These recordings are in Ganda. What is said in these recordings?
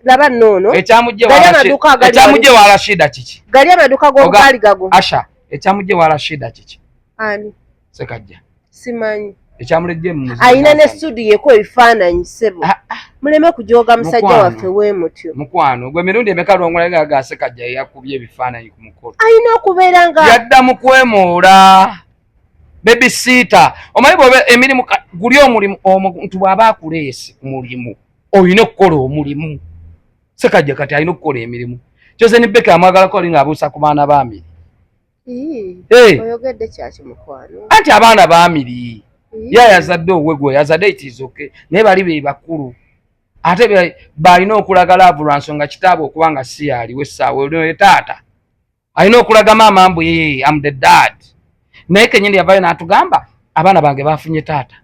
Laba noono ekyamujje wa Rashida kiki? Gali amaduuka g'obugaali gago. Asha, ekyamujje wa Rashida kiki? Ani? Sekajja. Simanyi. Ekyamulejje mu alina ne studio eko ebifaananyi ssebo. Ah, ah. Muleme kujooga musajja waffe weemutyo. Mukwano gwe mirundi emeka lwongolaga ga Sekajja yakubye ebifaananyi ku mukolo. Alina okubeera nga yadda mu kwemoola. Babysitter. Omanyi bw'obe emirimu guli omulimu omuntu bw'aba akuleese ku mulimu olina okukola omulimu. Sekajja kati alina okukola emirimu. Chosen Becky amwagalako ali ng'abuusa ku baana ba Amiri. Oyogedde kyaki mukwano? Anti abaana ba Amiri. Ye yazadde owuwe gwe yazadde, it is okay. Naye bali be bakulu. Ate balina okulaga love lwa nsonga kitaabwe okuba nga si yaliwo essaawa eno ye taata. Alina okulaga maama mbu ye am the dad. Naye kennyini yavaayo n'atugamba abaana bange baafunye taata.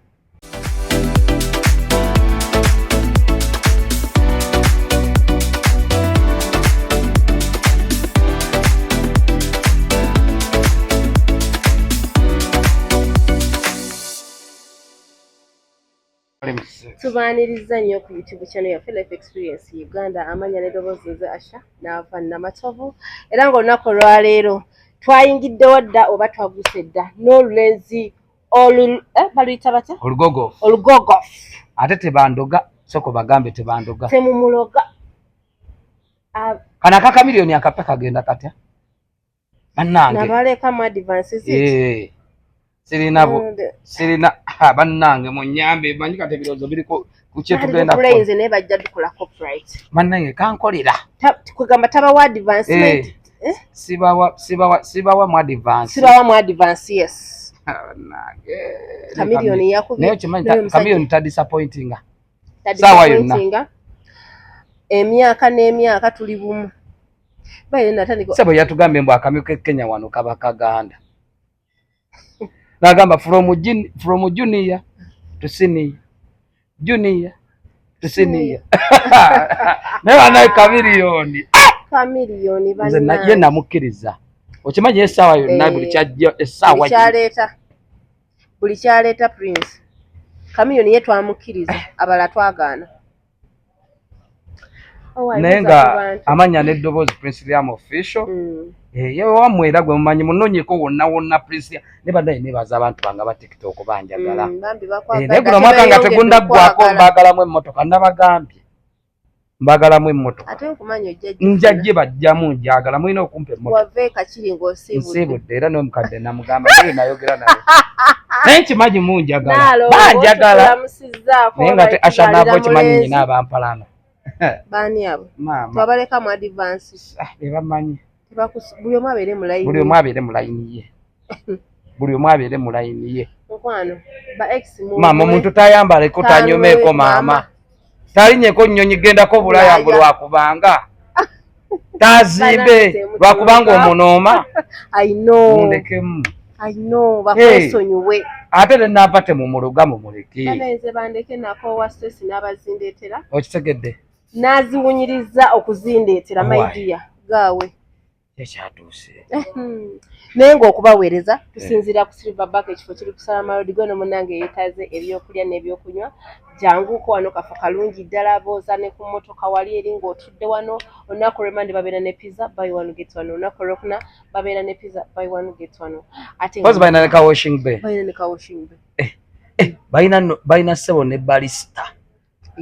Tubaaniriza nnyo ku YouTube channel yaffe Life Experience Uganda. Amanya n'eddoboozi nze Asha n'ava Namatovu, era ng'olunaku olwaleero twayingiddewo dda oba twaguse dda n'olulenzi olu baluyita batya? Olugogofu. Olugogofu. Ate tebandoga, soko bagambe tebandoga. Temumuloga. Kana aka Chameleone akapya kagenda katya? Bannange. Nabaleka mu advance ziti. Sirina bu, sirina, ha, bannange munyambe, manyi kati ebirowoozo biri ku kye tugenda kukola. Nali naye bajja dukola copyright. Bannange kankolera. Kugamba tabawa advancement. Sibawa mu advance. Sibawa mu advance, yes. Bannange. Chameleone yakubye. Naye okimanyi Chameleone ta disappointinga. Saawa yonna. Emyaka n'emyaka tuli bumu. Sebo yatugambye mbu akamyu ke Kenya wano kaba Kaganda. Nagamba from junior to senior. Junior to senior. Naye banaye Chameleone. Chameleone banaye. Nze ye namukkiriza. Okimanyi essaawa yonna buli kyajja essaawa kyaleeta. Buli kyaleeta Prince. Chameleone ye twamukkiriza, abalala twagaana. Naye nga amanya n'eddoboozi Prince Liam Official. Ye wammwe era gwe mumanyi munoonyeko wonna wonna Prince Liam. Ne bannaye neebaza abantu bange aba TikTok banjagala. Naye guno omwaka nga tegunnaggwako mbaagalamu emmotoka, nabagambye. Mbaagalamu emmotoka. Ate nkumanyi ojja Nja gye bajjamu njagala, mulina okumpa emmotoka. Wava e Kakiri ng'osiibudde. Nsiibudde era n'omukadde namugamba naye nayogera naye. Naye nkimanyi munjagala. Banjagala. Naye nga te Asha naava okimanyi nnyina abampalana. Baani abo? Maama. Twabaleka mu advance. Ah, be bamanyi. Buli omu abeere mu layini. Buli omu abeere mu layini ye. Buli omu abeere mu layini ye. Mukwano, ba ex mu. Maama omuntu tayambaleko tanyomeeko maama. Talinnyeko nnyonyi gendako Bulaya mbu lwakubanga. Tazimbe lwakubanga omunooma. I know. Mundekemu. I know, bakwesonyiwe. Ate ne nava temumuloga mumuleke. Bana nze bandeke nakoowa stress n'abazindeetera. Okitegedde? N'aziwunyiriza okuzindeetera, my Why? dear. Gaawe. Ekyatuuse. Naye ng'okubaweereza tusinziira ku Silverback, ekifo kiri ku Salama Road. Gweno munnange yeetaaze ebyokulya n'ebyokunywa, janguuko wano, kafo kalungi ddala. Booza ne ku mmotoka wali eri ng'otudde wano. Olunaku olw'Emande babeera ne pizza buy one get one, olunaku olwokuna babeera ne pizza buy one get one. Ate Mpozi balina ne ka washing bay. Balina ne ka washing bay. Balina no, balina ssebo ne barista.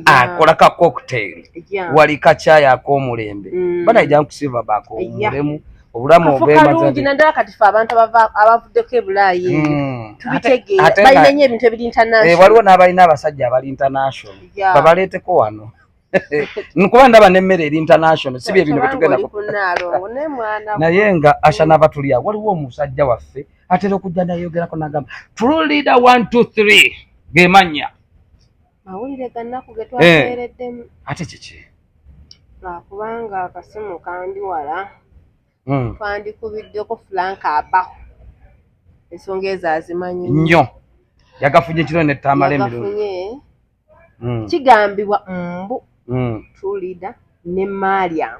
Akola ka cocktail. Wali ka chai ak'omulembe. Bana jangu ku Silverback owummulemu. Obulamu Kafo obw'emaze kalungi nti naddala kati ffe abantu abavuddeko e Bulaayi eyo. Tubitegeera. Ate Balina nga nnyo ebintu ebiri international. Waliwo n'abalina abasajja abali international. Babaleeteko wano. Nkuba ndaba n'emmere eri international, si bye bino bye tugenda Oli ku Nnaalongo, naye mwana Naye nga Asha n'ava tuli awo, waliwo omusajja waffe atera okujja n'ayogerako n'agamba True Leader 1 2 3 ge mannya. Mawulire ga nnaku ge twakeereddemu. Ate kiki? Lwakubanga akasimu kandi wala. Twandikubiddeko Frank Abaho. Ensonga ezo azimanyi nnyo. Nnyo. Yagafunye kiro ne tamala emirundi. Yagafunye. Kigambibwa mbu True Leader ne Mariam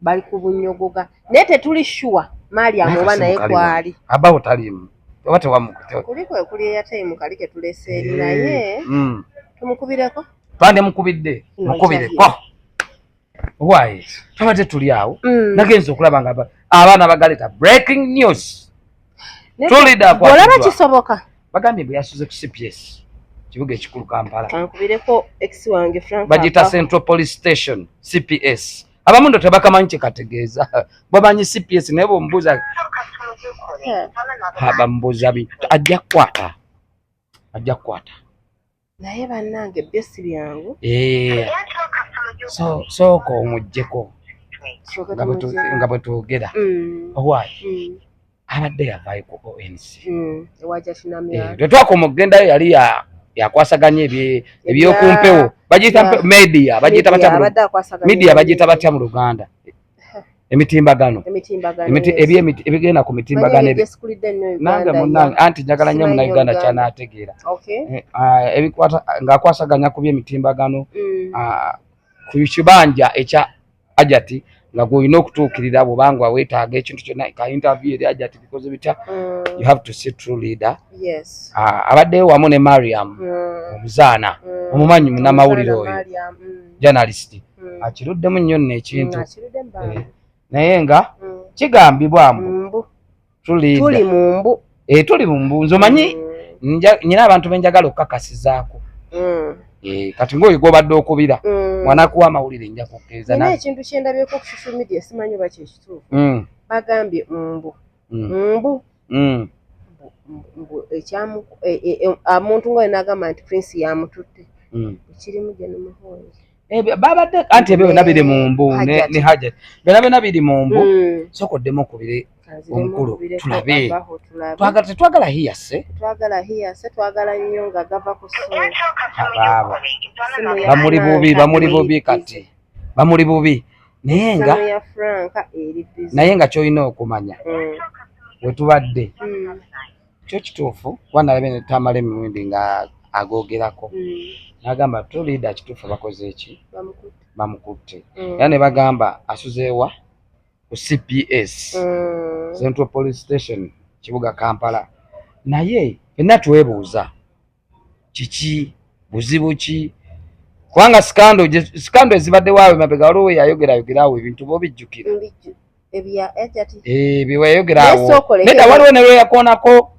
bali ku bunyogoga. Naye tetuli sure Mariam Naye oba kasimu naye kaliwo. kwali. Abaho taliimu. Oba tewamukutte. Kuli kwe kuli airtime kali ke tulese eri naye. Tumukubireko? Twande mukubidde. No, Mukubireko. Xavier. Owaaye twabadde tuli awo, nagenza okulaba nga abaana bagaleta breaking news. Tulida. Olaba kisoboka. Bagambye bwe yasuze ku CPS, kibuga ekikulu Kampala. Kankubireko ex wange Frank. Bagiyita Abaho. Central Police Station, CPS. Abamu ndo tebakamanyi kyekategeeza, bamanyi CPS, naye bwomubuuza ha, bamubuuza ajja kukwata, ajja kukwata. Naye bannange, byo si byangu. Eh, so sooka omuggyeko. Sooka Nga tumuggyeko. bwe twogera, owaaye, abadde yavaayo ku ONC. Ewa Jatinamya. Lwe twakoma okugendayo yali yakwasaganya ebyokumpewo, bagiyita media, bagiyita batya Abadde akwasaganya. Media bagiyita batya mu Luganda? Emitimbagano. Emitimbagano. Ebigenda ku mitimbagano Gyesikulidde nnyo nange Uganda. Munange, anti njagala nnyo Simanyi Munauganda Uganda. kyanaategeera. Okay. Eh, ah, ebikwata ng'akwasaganya ku byemitimbagano, ah, ku kibanja ekya Ajati, nga gwolina okutuukirira bwobanga weetaaga ekintu kyonna, ka interview eri Ajati, bikoze bitya, you have to see true leader. Ah, abaddeyo wamu ne Mariam, omuzaana, omumanyi, munnamawulire Omuzaana oyo, Mariam, journalist. Akiruddemu nnyo nno ekintu. Akiruddemu bambi. Eh, naye nga kigambibwa mbu Mbu. true leader. Tuli mu mbu. Eh, tuli mu mbu. Nze omanyi nyina abantu benjagala okukakasizaako. Eh, kati ngaoyo gwobadde okubira, mwanakuwa amawulire, nja kukkiriza. Nina ekintu kyendabyeko ku social media, simanyi oba kyekituufu. Bagambye mbu mbu mbu ekyamu omuntu nga nagamba nti Prince yamututte, kirimu Gen Muhoozi. Babadde anti ebyo byonna biri mu mbu Hajat. Ne Hajat, byonna byonna biri mu mbu. Sooka oddemu okubire Kanziremu omukulu, nkubireko tulabe. Abaho, tulabe. Tetwagala hiyase. Twagala hiyase, twagala nnyo nga gava ku source. Abaabo Simu ya bamuli bubi, Franka bamuli eri bubi busy. Kati bamuli bubi, naye nga Simu ya Franka eri busy. Naye nga kyolina okumanya, wetubadde, kyo kituufu, kuba nalabye ne Tamala emiwindi nga agoogerako, n'agamba true leader kituufu bakoze eki? Bamukutte. Bamukutte. Era ne bagamba asuzeewa ku CPS, Central Police Station, kibuga Kampala. Naye fenna twebuuza kiki, buzibu ki? Kubanga scandal ezibaddewo awo emabega, waliwo yayogerayogerawo ebintu bobijjukira. Ebya Hajati. Eh, bye wayogera Naye awo. sooka oleke. Nedda, waliwo ne lweyakoonako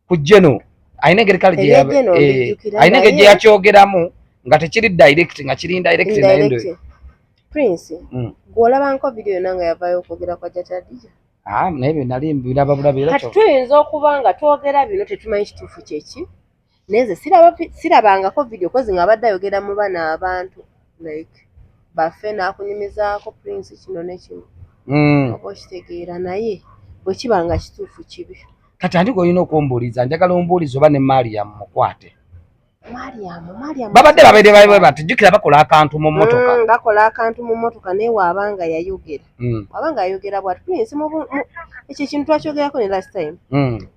ku Geno, alina engeri kale Ebya Geno mbijjukira, alina engeri naye gye yakyogeramu nga tekiri direct, nga kiri indirect, naye Indirect. Prince, gw'olabanko video yonna nga yavaayo okwogera kwa Hajati Hadija? Ah, naye bye nali mbiraba bulabi era Kati tuyinza okuba nga twogera bino tetumanyi kituufu kyeki, naye nze sirabangako video kozi nga abadde ayogera mu bano abantu like baffe n'akunyumizaako Prince kino ne kino, oba okitegeera, naye bwe kiba nga kituufu, kibi. Kati andi gwolina okumbuuliza, njagala ombuuliza oba ne Mariam mukwate. Mariam, Mariam. Babadde babeere babe bati, jjukira bakola akantu mu mmotoka. Bakola akantu mu mmotoka, naye waabanga yayogera, waabanga yayogera bwati Prince ekyo ekintu twakyogerako ne last time.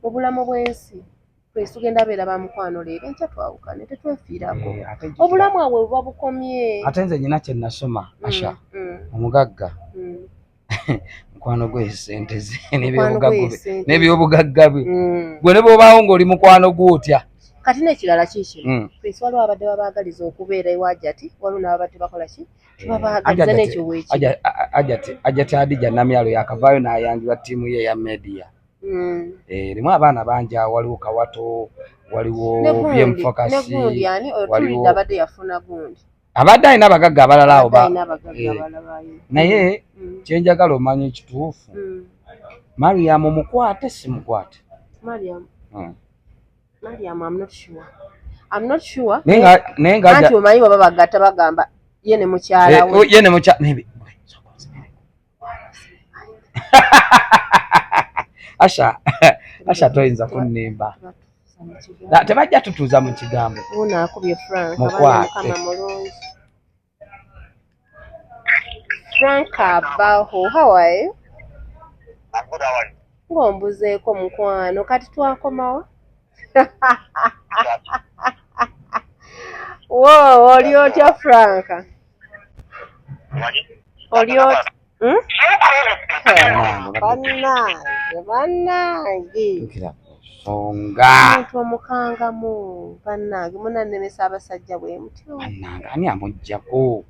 Mu bulamu bw'ensi, Prince, tugenda beera ba mukwano leero, enkya twawukane, tetwefiirako. Eh, ate jjukira- Obulamu abwe buba bukomye. Ate nze nyina kye nasoma, Asha, omugagga mukwano gwe sente ze Mukwano n'ebyobugagga gwe bwe sente. N'ebyobugagga bwe, gwe ne bw'obaawo ng'oli mukwano gw'otya. Kati n'ekirala kiikino, Prince, waliwo abadde babaagaliza okubeera ewa Hajati, waliwo n'ababadde bakola ki, tebabaagaliza. N'ekyo weeki. Ajati Adija Namyalo yakavaayo n'ayanjula ttiimu ye eya media. Eh, erimu abaana bangi awo, waliwo Kawato, waliwo Ne gundi, ne Byemufakasi, gundi ani oyo? Waliwo Tulidde abadde yafuna gundi. Abadde alina abagagga abalala awo Abadde alina abagagga eh, abalala balina. Naye kyenjagala omanya ekituufu, Mariam mukwate, si mukwate? Mariam, Mariam, I'm not sure. I'm not sure. Naye nga Anti omanyi baba bagatta bagamba ye ne mukyala Eh, we. oh, ye ne mukya Asha, Asha, toyinza kunnimba. Tebatuuza mu kigambo. Tebajja tutuuza mu kigambo. Wuuno akubye Frank. Mukwate. Abaana, Mukama mulungi. Frank Abaho, how are you? I'm good, how are you? Ng'ombuzeeko mukwano, kati twakomawa? Wo, oli otya Frank? Wali? Oli otya? Hmm? Bannange, Bannange, bannange. Tuukira ku nsonga. Omuntu omukangamu, bannange, munannemesa abasajja bwe mutyo. Bannange, ani amuggyako?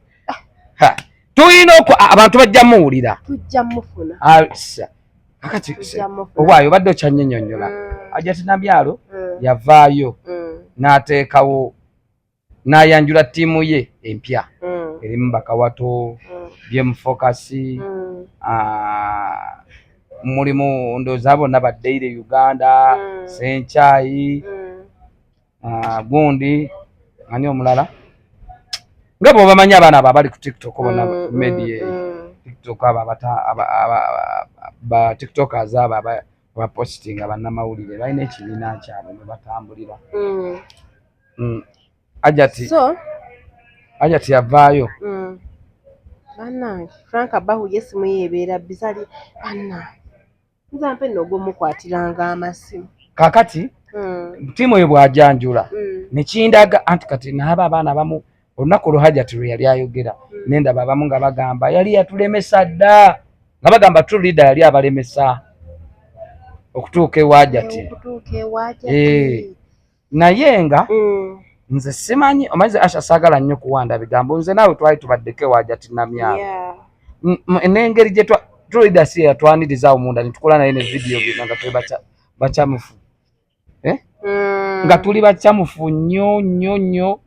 Ha, tulina Abantu bajja muwulira. Tujja mufuna. Kakati owaayo obadde okyannyonnyonyola. Hajati Namyalo yavaayo n'ateekawo n'ayanjula ttiimu ye empya erimu Bakawato, BM Focus, mulimu ndowooza bonna ba Daily Uganda, Senkyayi, gundi ani omulala nga bw'obamanyi abaana abo abali ku TikTok bonna, media eyo TikTok, abo ba TikTokers, abo abapositinga bannamawulire balina ekibiina kyabwe mwe batambulira. Hajati Hajati yavaayo. Bannange, Frank Abahu ye essimu ye ebeera bizali. Bannange, nze mpe nno ogwomukwatiranga amasimu. Kakati ttiimu eyo bw'ajanjula nekindaga anti kati naaba abaana abamu olunaku olwo Hajati lwe yali ayogera, nendaba abamu nga bagamba yali yatulemesa dda, nga bagamba true leader yali abalemesa okutuuka ewa Hajati. Okutuuka ewa Hajati. Naye nga nze simanyi, omanyi Asha, saagala nnyo kuwanda bigambo. Nze naawe twali tubaddeko ewa Hajati Namyalo. N'engeri gye true leader si yatwaniriza awo munda netukola naye ne vidiyo byonna nga tuli bakyamufu, eh? Nga tuli bakyamufu nnyo nnyo nnyo,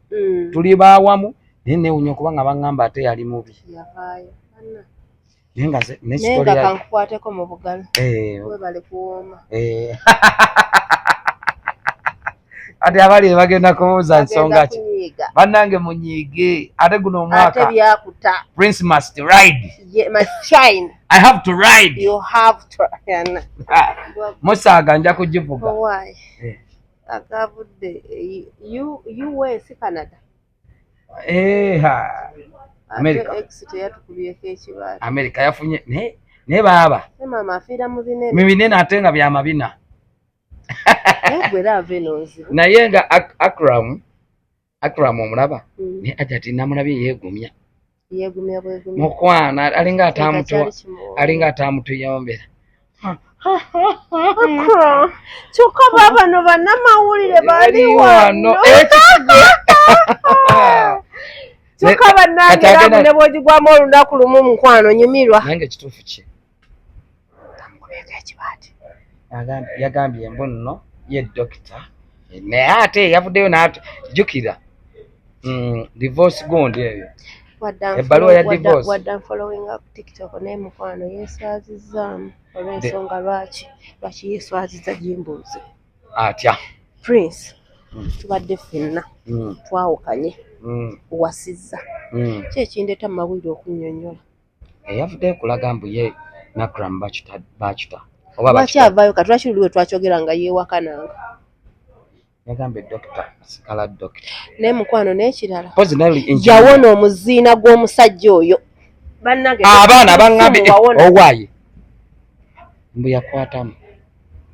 tuli bawamu, naye newunya okuba nga baŋŋamba ate yali mubi. Yavaayo. Banna. Naye nga Naye nga kankukwateko mu bugalo. Webale kuwooma. Ati abali bagenda kubuuza nsonga ki? Kunyiiga. Bannange munyiige, ate guno Ate omwaka byakuta. Prince must ride. Must shine. I have to ride. You have to. Yana. Ah, musaaga nja kugivuga. Why? Eh. Agavudde US, Canada. Eh, ha. America. Ate ex teyatukubyeko ekibaati. America yafunye, naye baaba Ne maama afiira mu binene. Mu binene ate nga byamabina. Naye gwe era ava eno nzibu. Naye nga Akram omulaba, naye Hajati namulabye yeegumya. Yeegumya bwegumya. Mukwana alinga atamutu Kyali kimuwooma. Alinga atamutuyombera. Akram. Kyokka baabano bannamawulire bali wano. Kyokka bannange, Kati agenda- love ne bw'ogigwamu olunaku lumu, mukwano, nyumirwa. Nange kituufu ki Amukubyeko ekibaati. Yagambye embu nno ye dokita, naye ate yavuddeyo n'ate jjukira divorce gundi eyo. Ebbaluwa ya divorce. Wadda following up TikTok, naye mukwano yeeswazizzaamu olw'ensonga lwaki yeeswaziza gimbuuze. Atya? Prince, tubadde ffenna, twawukanye, wasizza. Ki ekindeeta mu mawulire okunnyonnyola? Eyavuddeyo kulaga mbu ye n'Akram bakita oba Lwaki bakita. avaayo kati? Lwaki luli we twakyogera nga yeewakananga? Yagambye dokita asigala dokita. Naye mukwano, n'ekirala, Mpozi naye engineer. yawona omuziina gw'omusajja oyo. Bannange, Abaana baŋŋambye wawona. Owaaye mbu yakwatamu.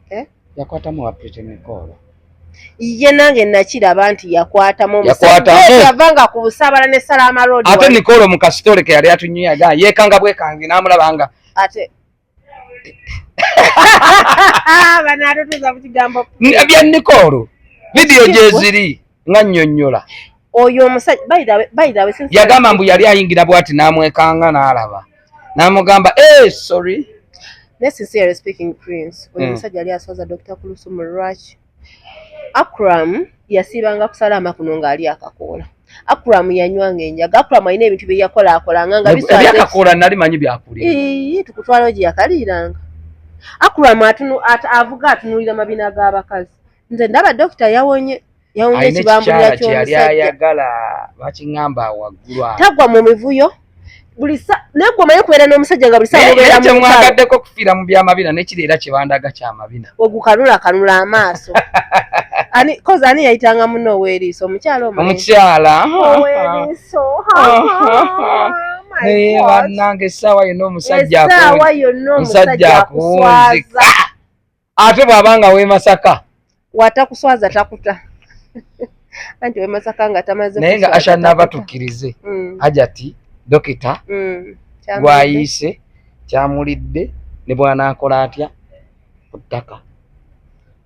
Eh? Yakwatamu wa Pretty Nicole. Ye nange nakiraba nti yakwatamu Yakwatamu. omusajja yavanga ku Busaabala ne Salama Road. Ate wano. Nicole mu kasitole ke yali atunyuyaga yeekanga bwekange n'amulaba nga Ate bano ate tuza ku kigambo. Bya Nicole vidiyo gyeziri nga nnyonnyola. Oyo omusajja, by the way, Yagamba mbu yali ayingira bwati n'amwekanga n'alaba n'amugamba, "Eh, sorry." Ne sincerely speaking, Prince, oyo omusajja yali aswaza Dr. Kulusumu. Lwaki? Akram yasiibanga kusalama kuno ng'ali akakoola. Akram yanywanga enjaga. Akram alina ebintu bye yakolaakolanga nga biswaza. Ebyakakoola nali manyi byakulya. Ii, tukutwalayo gye yakaliiranga. Akram avuga atunuulira mabina g'abakazi. Nze ndaba dokita yawonye, yawonye Alina ekibambulira ekikyala kye yali ky'omusajja. ayagala, bakiŋŋamba waggulu awo. Tagwa mu mivuyo buli sa, naye gwe omanyi kubeera n'omusajja nga buli saa Naye mubeera era mu ntalo. kyemwagaddeko okufiira mu byamabina nekiri era kyebandaga kyamabina. Ogukanula kanula amaaso. Ani kozi ani yayitanga munno ow'eriiso? Omukyala omulenzi? Omukyala. Ow'eriiso. Naye bannange, essaawa yonna omusajja Essaawa yonna omusajja omusajja akuswaza. akuwunzika, ate bw'aba nga w'e Masaka. Watakuswaza takuta, anti w'e Masaka nga tamaze Naye nga kuswaza Asha nava takuta. tukkirize Hajati dokita Kyamulidde. gwayise kyamulidde, ne bw'anaakola atya ku ttaka,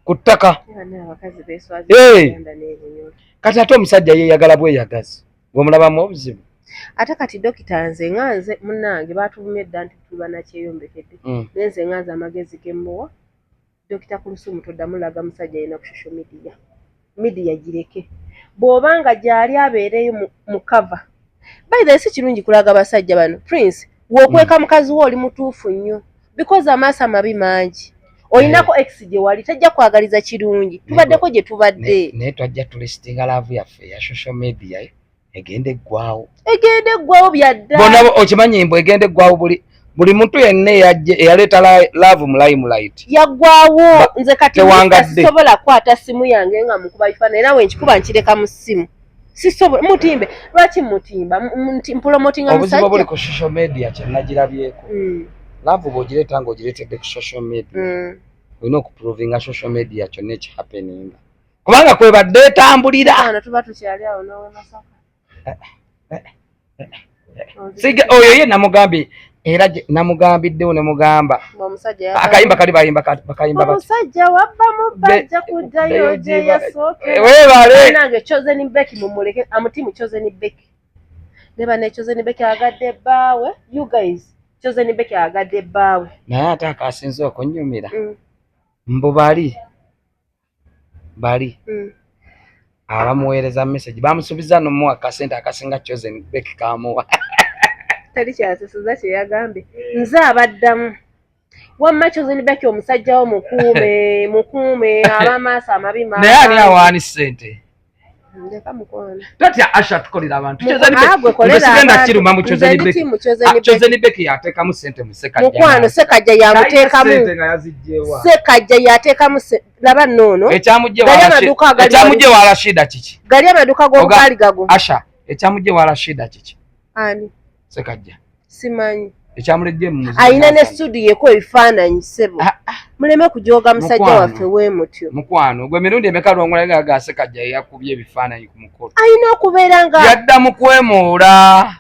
ku ttaka. Bano abakazi beeswaza. Hey! Uganda n'ebunyolo. Kati ate omusajja yeeyagala bweyagazi, gwemulabamu obuzibu. Ate kati dokita, nze nga nze munnange baatuvumye dda nti tuli bannakyeyombekedde. Naye nze nga nze amagezi ge mmuwa Dokita Kulusumu, toddamu laga musajja yena ku social media. Media gireke, bw'oba nga gy'ali abeereyo mu cover. By the way, si kirungi kulaga basajja bano. Prince, w'okweka mukazi wo oli mutuufu nnyo, because amaaso amabi mangi. Olinako ex gye wali tajja kwagaliza kirungi, tubaddeko gye tubadde. Naye twajja tulistinga love yaffe eya social media egenda eggwawo. Egenda eggwawo byadda. Bonna okimanyi mbu egenda eggwawo, buli muntu yenna eyaleeta love mu limelight Yaggwawo. Nze kati Tewangadde. sisobola kukwata simu yange nga mukuba bifaananyi, era wenkikuba nkireka mu ssimu. Sisobola mutimbe. Lwaki mutimba? Mpromotinga Obuzibu obuli musajja. ku social media kyenagirabyeko, love bw'ogireeta ng'ogireetedde ku social media, olina okuprovinga social media kyonna ekihappeninga, kubanga kwebadde etambulira. Ano tuba tukyali awo n'owe Masaka. Siga oyo ye namugambye era namugambiddewo ne mugamba Omusajja akayimba kali bayimba bakayimba bati. Omusajja wabba mubajja kuddayo gye yasookera. Weebale. Nange Chosen Becky mumuleke, amutimu Chosen Becky ne bane. Chosen Becky agadde bbaawe. You guys, Chosen Becky agadde bbaawe. Naye ate akasinze okunyumira, mbu bali bali abamuweereza message bamusuubiza nomuwa akasente akasinga Chosen Becky kamuwa. Tali kyasisuza kye yagambye, nze abaddamu. Wamma Chosen Becky, omusajja wo mukuume, mukuume ab'amaaso amabi. Naye ani awaani ssente? Ndeka mukwano. Tatya Asha, tukolera abantu. Ah, gwe kolera Sigenda abantu. kiruma mu Nze Chosen ndi Becky. team Chosen Ah, Becky. Chosen Becky yateekamu ssente mu Sekajja. Mukwano, Sekajja yamuteekamu. Ssente nga yazigyewa? Sekajja yateekamu laba nnoono. Ekyamugye Gali amaduuka agali ekyamugye wa Rashida kiki? Gali amaduuka g'obugaali gago. Asha, ekyamugye wa Rashida kiki? Ani? Sekajja. Simanyi. Ekyamulejje mu muzigo. Alina ne studio eko ebifaananyi, ssebo. Ah, ah. Muleme kujooga musajja Mukwano. waffe weemutyo. Mukwano gwe, emirundi emeka lwongolaga ga Sekajja yakubye ebifaananyi ku mukolo? Alina okubeera nga Yadda mu kwemoola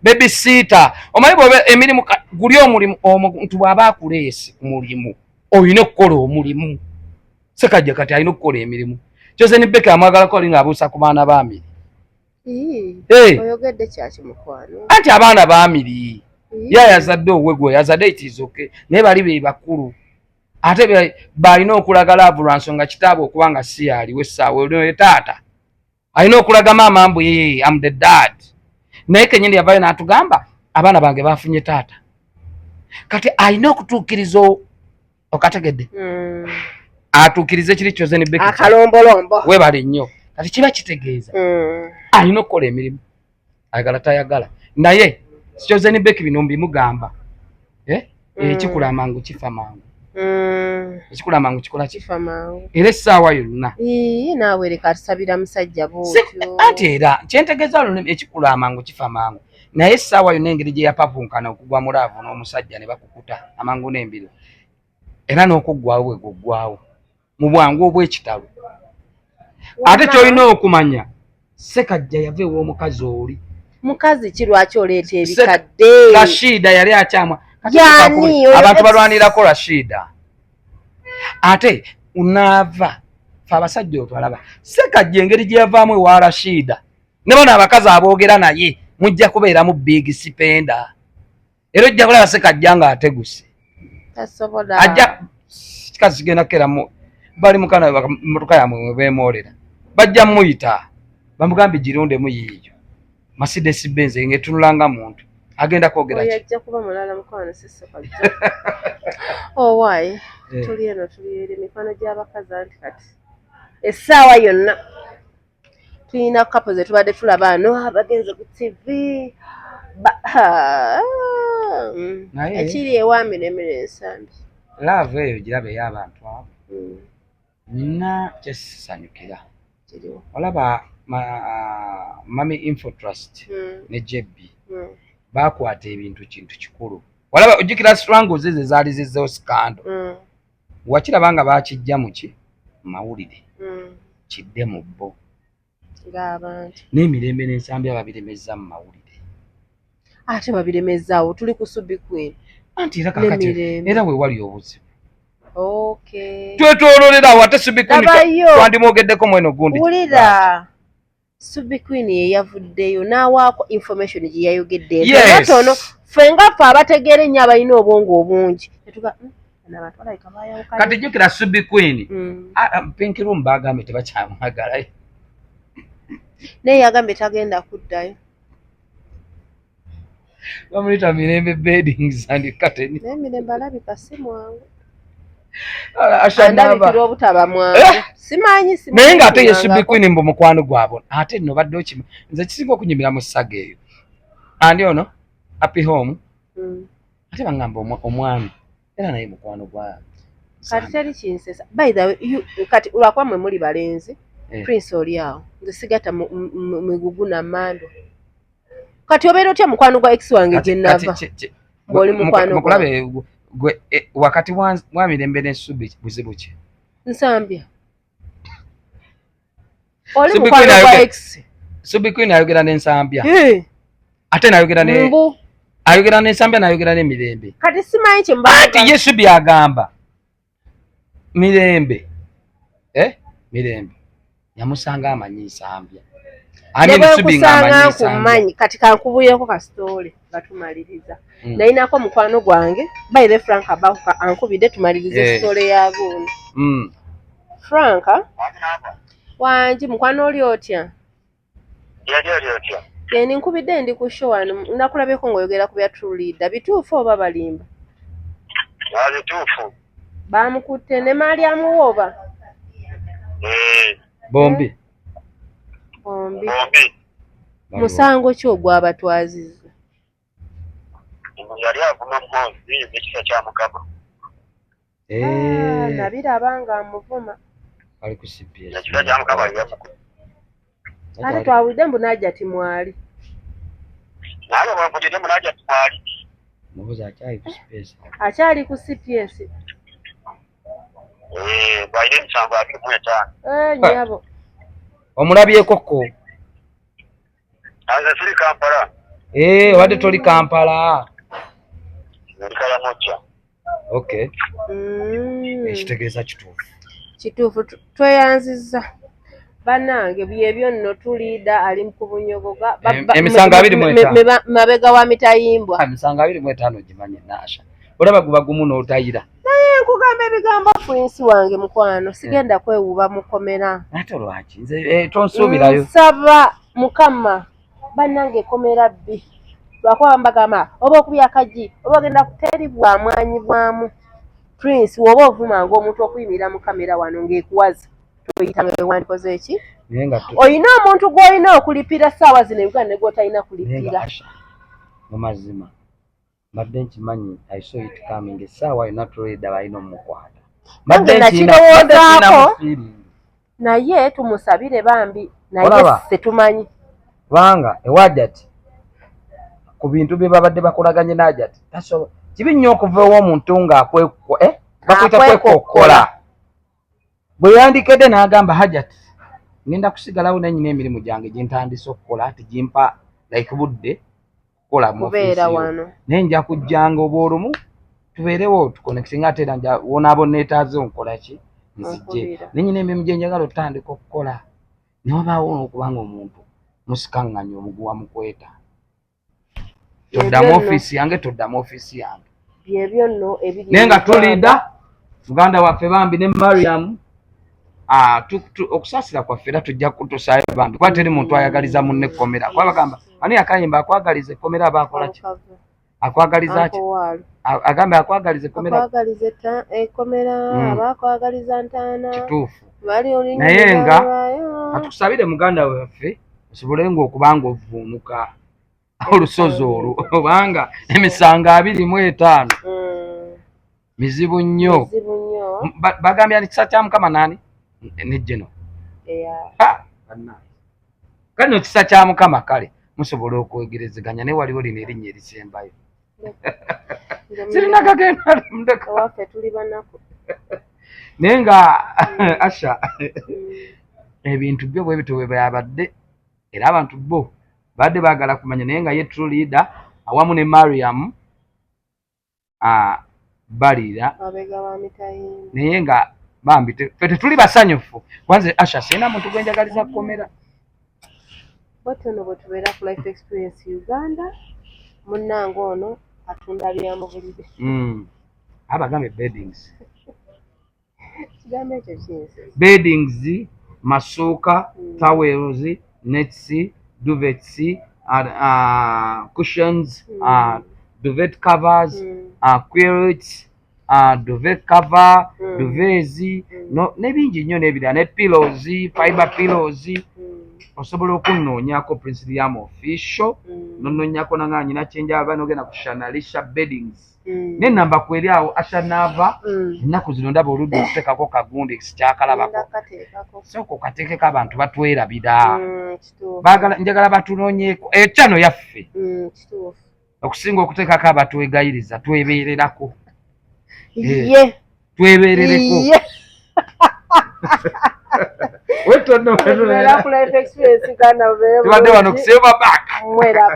babysitter. Omanyi bwoba emirimu guli omulimu, omuntu bw'aba akuleese ku mulimu olina okukola omulimu. Sekajja kati alina okukola emirimu. Chosen Becky amwagalako ali ng'abuusa ku baana baamiri. Ii, Hey. Oyogedde kyaki mukwano? Anti abaana baamiri. Ii. Ye yazadde owuwe, gwe yazadde, it is okay, naye bali be bakulu, ate balina okulaga love lwa nsonga kitaabwe okuba nga si yaliwo essaawa eno ye taata alina okulaga maama mbu, "Ye, am the dad." Naye kenyini yavayo n'atugamba abaana bange bafunye taata. Kati alina okutuukiriza okategedde? Atuukirize kiri Chosen Becky. Akalombolombo. Weebale nnyo. Kati kiba kitegeeza alina okukola emirimu, ayagala tayagala. Naye Chosen Becky bino mbimugamba, eh? Ekikula amangu kifa mangu. Ekikula amangu kikola ki? Kifa mangu. Era essaawa yonna Ii, naawe leka atusabira musajja bwotyo. Anti era kyentegeeza lulimi, ekikula amangu kifa mangu. Naye essaawa yonna engeri gye yapapunkana okugwa mu love n'omusajja ne bakukuta amangu n'embiro, era n'okuggwawo bwe guggwawo mu bwangu obw'ekitalo. Ate kyolina okumanya, Sekajja yava ew'omukazi oli. Mukazi ki? Lwaki oleeta ebikadde? Rashida yali akyamwa. Kati Yani, oyo abantu balwanirako Rashida, ate unaava fe abasajja otwalaba Sekajja engeri gye yavaamu ewa Rashida ne bano abakazi aboogera naye mujja kubeeramu big spender, era ojja kulaba Sekajja ng'ateguse. Tasobola. Ajja kikazi kigenda kukeramu bali mukana motoka yamwe mwe beemoolera, bajja muyita bamugambe girondemu yiiyo Mercedes Benz ng'etunula nga muntu agenda kwogera Oyo ki? ajja kuba mulala mukwano, si Sekajja. Owaaye. Eh. Tuli eno, tuli eri mikwano gy'abakazi, anti kati essaawa yonna tulina couple ze tubadde tulaba ano abagenze ku TV. Naye- Ekiri ewa Miremire Ensambi. Love eyo giraba ey'abantu abo. Nina kyesisanyukira. Kiriwo. Olaba Mami Infotrust ne JB bakwata ebintu kintu kikulu. Walaba ojjukira strangles ezo ezaali zizzewo scandal? Wakiraba nga bakijja muki mawulire, kidde mu bo Ng'abantu. N'emirembe n'ensambi ababiremezza mu mawulire. Ate babiremezaawo, tuli ku Subi Queen. Anti era kakati N'emirembe. Era we wali obuzibu. Okay. Twetwololera awo ate Subi Queen Labayo. twandimwogeddeko mweno gundi. Wulira. Subi Queen ye yavuddeyo n'awaako information gye yayogedde Yes. entonotono, ffe nga ffe abategeera ennyo abalina obwongo obungi netuga bano abantu balabika baayawukanye." Kati jjukira Subi Queen, Pink Room bagambye tebakyamwagala. Naye yagambye tagenda kuddayo. Bamuyita Mirembe Beddings and Curtain. Naye Mirembe alabika si mwangu. Asha Nava. Andabikira obutaba mwangu. Eh! Simanyi, simanyi. Naye ng'ate ye Subi Simangako. Queen mbu mukwano gwabwe. Ate nno badde okima nze kisinga okunyumira mu ssaga eyo, andi ono Happy Home. Ate baŋŋamba omwami era naye mukwano gwa Kati teri kinsesa, by the way, kati lwakuba mwe muli balenzi. Prince oli awo, nze sigatta migugu na mando. Kati obeera otya mukwano gwa ex wange gye nava ng'oli mukwano Mukulabe gwe, wakati wa Mirembe ne Subi buzibu ki? Nsambya oli Subi mukwano Queen gwa ex. Subi Queen ayogera n'Ensambya. Eh, Ate nayogera ne mbu ayogera n'Ensambya, nayogera n'Emirembe. Kati simanyi kyemba. Anti ye Subi agamba Mirembe, Mirembe yamusanga amanyi Nsambya. I Ne mean, Subi bwenkusanga ng'amanyi Nsambya. nkumanyi. Kati kankubuyeko kasitoole nga tumaliriza. Nayinako mukwano gwange baire Frank abahuka ankubidde, tumalirize sitoole ya guno. Frank. Wangi nava. Wangi mukwano, oli otya? Yali oli otya? Eni nkubidde ndi ku show wano, nakulabyeko ng'oyogera ku bya True Leader. Bituufu oba balimba? Bituufu. Bamukutte ne maali amuwa oba? Eh, Bombi. Bombi? Bombi. Musango ki ogwabatwazizza? Yali avuma Muhoozi ekisa kya Mukama. Ah, nabiraba nga amuvuma. Ali ku CPS. Ekisa kya Mukama yamukutte. Ate twawulidde mbu najja timwali. Naye bwempulidde munaja twali. Mubuzi akyali ku CPS? Akyali ku CPS. Eh, balina emisango 25. Eh, nyabo. Omulabyeko ko? Nze siri Kampala. Eh, obadde toli Kampala? Ndi Karamoja. Okay. Ekitegeeza kituufu. Kituufu, tweyanzizza bannange. Byebyo nno, tuliida ali ku bunyogoga. Emisango 25. Mabega wa mitayimbwa. Emisango 25 gimanyi Naasha, olaba guba gumu n'otayira. Naye nkugamba ebigambo, Prince wange mukwano, sigenda kwewuuba mukomera. Ate lwaki? Nze tonsuubirayo. Nsaba Mukama, bannange, ekomera bbi, lwakuba mbagamba oba okubya akagi oba ogenda teri bwamwanyi bwamu. Prince, woba ovumanga omuntu okuyimirira mu kamera wano ng'ekuwaza, toyitanga ewandikoze eki? Naye nga Olina omuntu gw'olina okulipira ssaawa zino e Uganda ne gw'otalina Naye nga kulipira. Asha, mu mazima mbadde nkimanyi, I saw it coming, essaawa yonna tuleda balina omukwata. Nange Mbadde nkirina nakirowoozaako. mu feeling. Naye tumusabire bambi, naye Olaba? tetumanyi. Kubanga ewajati ku bintu bye babadde bakolaganye n'Ajati tasobola, kibi nnyo okuva ew'omuntu ng'akwekko, bakuyita Akwekokkola. kwekokkola. Bwe yandikedde n'agamba Hajati, ngenda kusigalawo naye nyina emirimu gyange gye ntandise okukola tigimpa like budde kukola mu Kubeera ofiisi yo. wano. Naye nja kujjanga oba olumu tubeerewo tuconnectinga, ate era wonaaba onneetaaze onkola ki nzije. Onkubira. Naye nyina emirimu gye njagala otandika okukola, ne wabaawo n'okubanga omuntu musikaŋŋanya omuguwa mukweta, toddamu Ebyo nno. ofiisi yange, toddamu ofiisi yange. Byebyo nno ebiri Naye nga e Uganda. tuliida muganda waffe bambi ne Mariam, okusaasira kwaffe era tujja kutusaayo bambi, kuba teri muntu ayagaliza munne ekkomera, kuba bagamba ani akayimba akwagaliza ekkomera aba akola ki? Alukavu. Akwagaliza ki? Uncle Walu. Agambe akwagaliza ekkomera. Akwagaliza ekkomera abakwagaliza ntaana. Kituufu. Bali olina Naye nga lwayo. Atukusabire muganda waffe osobole nga okuba nga ovvuunuka olusozi olwo, obanga emisango 25 mizibu nnyo. Mizibu nnyo. Bagambye ani? Kisa kya Mukama naani ne Jeno. Bannange. Kale no kisa kya Mukama, kale musobola okwegerezeganya, naye waliwo lino erinnya erisembayo. Nze Sirina gagenda ndeka. Ewaffe tuli banaku. Naye nga Asha, ebintu byo bwe bityo bwe byabadde, era abantu bo badde baagala kumanya, naye nga ye True Leader awamu ne Mariam balira Mabega wa mitayimbwa. Naye nga bambi ffe tetuli basanyufu, kwanze Asha sirina muntu gwe njagaliza kukomera. Bwatyo no bwe tubeera ku Life Experience Uganda, munnange ono atunda byamubulire. Abagambe beddings. Kigambo ekyo kinsi. Beddings, masuuka, towels, nets, duvets, cushions, duvet covers, quilts, duvet cover, duvets, no, n'ebingi nnyo n'ebirala, ne pillows, fiber pillows. Osobola okunoonyako Prince Liam Official, nonoonyako nanga nyina kyenjaba, nogenda ku Shanalisha Beddings, nenamba kweri awo Ashanava. Ennaku zino ndaba oludda okuteekako kagundi sikyakalabako. Ndakateekako. Sooka okateekeko, abantu batwerabira. Kituufu. Baagala, njagala batunoonyeeko ekyano yaffe Kituufu. okusinga okuteekako abatwegayiriza. Twebeererako. Eh. Ye. Twebeerereko. Ye. Wetono. Tubeera ku Life Experience Uganda, mubeere Tubadde wano bulungi. ku Silver Back. Mweraba.